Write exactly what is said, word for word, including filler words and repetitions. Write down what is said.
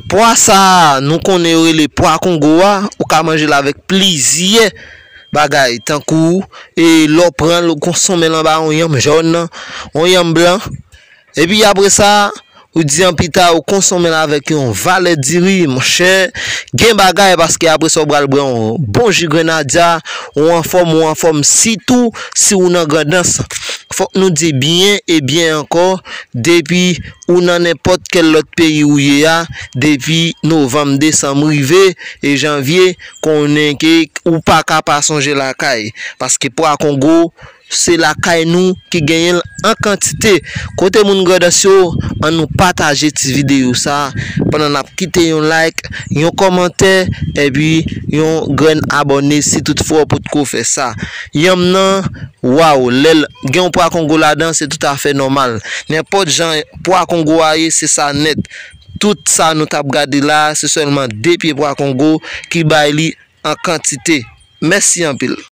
Pwa sa a, nou konnen yo rele pwa Kongo a, ou ka manje l avèk plizyè bagay, tankou, e lè w pran l, ou konsonmen l anba yon yanm jòn, yon yanm blan. Epi apre sa, ou di an pita, ou konsonmen l avèk yon valè diri, monchè. Gen bagay, paske apre sa, ou pral bwè yon bon ji grenadya, ou anfòm, ou anfòm, sitou si ou nan Grandans. Fòk nou di byen e byen ankò, depi ou nan nenpòt kèl lòt peyi ou ye a, depi novanm, desanm rive e janvye, konnen ke ou pa ka pa sonje lakay. Paske pwa Kongo, se lakay nou ki genyen l an kantite. Kote moun Grandans yo, ann nou pataje ti videyo sa a, pandan n ap kite yon like, yon kòmantè, epi yon grenn abòne si toutfwa w potko fè sa. Yanm nan, waw, lè l gen yon pwa Kongo ladan, se toutafè nòmal. Nenpòt jan pwa Kongo a ye, se sa nèt. Tout sa nou t ap gade la a, se sèlman de pye pwa Kongo ki bay li an kantite. Mèsi anpil.